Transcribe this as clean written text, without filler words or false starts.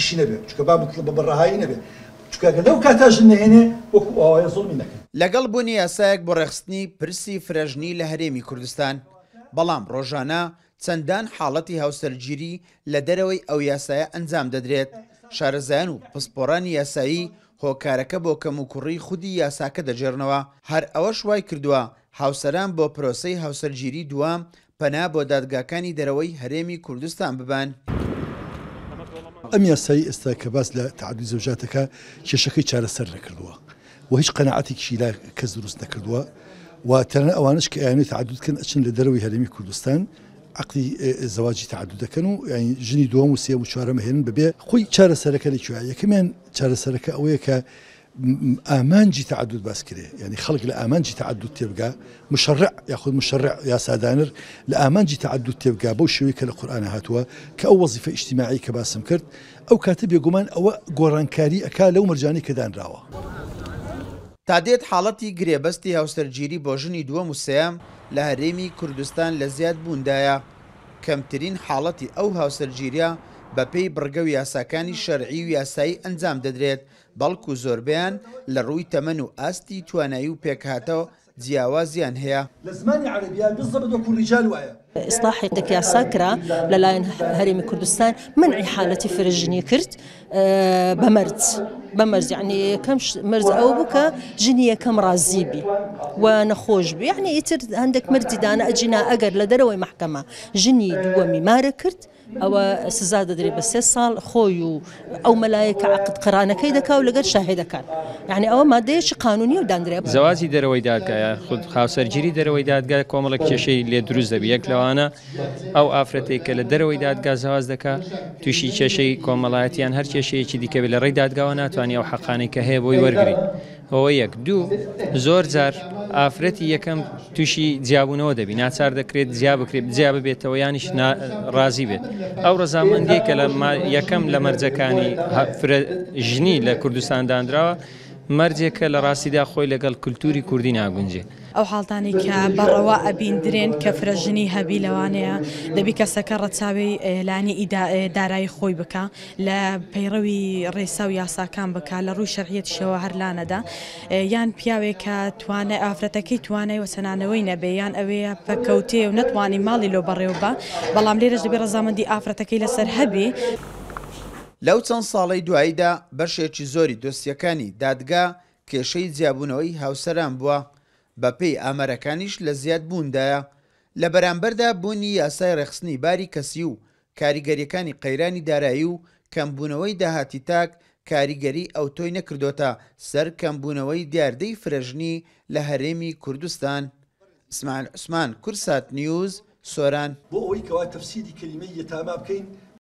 پراکتیکیشی نەبێ چونکە با متڵ بە ڕەهایی نەبێ چونکە گەر لەو کاتا ژن نەهێنێ وەکو ئەوایە زوڵمی نەکەن. لەگەڵ بوونی یاسایەک بۆ ڕێکخستنی پرسی فرەژنی لە هەرێمی کوردستان، بەڵام ڕۆژانە چەندان حاڵەتی هاوسەرگیری لە دەرەوەی ئەو یاسایە ئەنجام دەدرێت، شارەزایان و پسپۆڕانی یاسایی هۆکارەکە بۆ کەموکوڕی خودی یاساکە دەگێڕنەوە، هەر ئەوەش وایکردووە هاوسەران بۆ پرۆسەی هاوسەرگیری دووەم پەنا بۆ دادگاکانی دەرەوەی هەرێمی کوردستان ببەن. ئەم یاسایەی ئێستا کە باس لە تەعەدودی زەوجات دەکات کێشەکەی چارەسەر نەکردووە و هیچ قەناعەتێکیشی لا کەس دروست نەکردووە و تەنانەت ئەوانەش کە ئەیانەوێت تەعەدود بکەن ئەچن لە دەرەوەی هەرێمی کوردستان عەقدی زەواجی تەعەدود دەکەن و یانی ژنی دووەم و سێیەم و چوارەم ئەهێنن بەبێ خۆی چارەسەرەکە لە کوێیە؟ یەکەمیان چارەسەرەکە ئەوەیە کە ئامانجی تەعەدود باس کرێ یانی خەڵک لە ئامانجی تەعەدود تێبگا مشەرع یاخود مشەرع یاسادانر لە ئامانجی تەعەدود تێبگا بەو شێوەی کە لە قورئانا هاتووە کە ئەو وەزیفە ئیجتیماعی کە باسم کرد ئەو کاتە بێگومان ئەوە گۆڕانکاری ئەکا لەو مەرجانەی کە دانراوە. تا دێت حاڵەتی گرێبەستی هاوسەرگیری بۆ ژنی دووەم و سێیەم لە هەرێمی کوردستان لە زیادبووندایە، کەمترین حاڵەتی ئەو هاوسەرگیریە بەپێی بڕگە و یاساکانی شەرعی و یاسایی ئەنجام دەدرێت، بەڵکو زۆربەیان لە ڕووی تەمەن و ئاستی توانایی و پێکهاتە جیاوازیان هەیە. لە زمانی عەرەبیا بالضبط وەکو ریجال وایە. ئیسڵاحێک یاسا کرا لەلایەن هەرێمی کوردستان مەنعی حالەتی فرەژنی کرد بە مەرج بە مەرج یعنی یەکەم مەرج ئەوە بوو کە ژنی یەکەم ڕازی بی و نەخۆش بی یعنی ئیتر هەندێک مەرجی دانا ئەجینا ئەگەر لە دەرەوەی مەحکەمە ژنی دووەمی مارە کرد ئەوە سزا دەدرێت بە سێ ساڵ خۆی و ئەو مەلایە کە عەقد قەرانەکەی دەکا و لەگەر شاهێدەکان یعنی ئەوە مادەیەکی قانونی و داندرێ. زەواجی دەرەوەی دادگا یاخود هاوسەرگیری دەرەوەی دادگا کۆمەڵێک کێشەی لێ دروست دەبی یەک لەوانە ئەو ئافرەتەی کە لە دەرەوەی دادگا زەواج دەکا تووشی کێشەی کۆمەڵایەتی یان هەر کێشەیەکی دیکە بێت لە ڕێی دادگاوە ناتوانانی ئەو حەقانەی کە هەیە بۆی وەرگری. ئەوە یەک دوو زۆر جار ئافرەتی یەکەم تووشی جیابوونەوە دەبی ناچار دەکرێت جیا بکرێت جیا ببێتەوە یانیش ڕازی بێت ئەو ڕەزامەندی کە لە یەکەم لە مەرجەکانی ژنی لە کوردستان دانراوە مەرجێکە لە ڕاستیدا خۆی لەگەڵ کولتوری کوردی ناگونجێ. ئەو حاڵتانەی کە بە ڕەوا ئەبیندرێن کە فرە ژنی هەبی لەوانەیە دەبی کەسەکە ڕەچاوی لانی دارایی خۆی بکا لە پەیڕەوی ڕێسا و یاساکان بکا لە ڕووی شەرعیەتیشەوە هەر لانەدا یان پیاوێک کە توانای ئافرەتەکەی توانای وەچەنانەوەی نەبێ یان ئەوەیە پەکەوتێ و نەتوانی ماڵی لۆ بەڕێوە با بەڵام لێرەش دەبێ ڕەزامەندی ئافرەتەکەی لەسەر هەبی. لەو چەند ساڵەی دواییدا بەشێکی زۆری دۆسیەکانی دادگا کێشەی جیابوونەوەی هاوسەران بووە، بەپێی ئامارەکانیش لە زیادبووندایە، لە بەرامبەردا بوونی یاسای ڕێکخستنی باری کەسی و کاریگەرییەکانی قەیرانی دارایی و کەمبوونەوەی داهاتی تاک کاریگەری ئەوتۆی نەکردۆتە سەر کەمبوونەوەی دیاردەی فرەژنی لە هەرێمی کوردستان. ئیسماعیل عوسمان، کوردسات نیوز، سۆران. بۆ ئەوەی کەوا تەفسیری کەلیمەی یەتاما بکەین.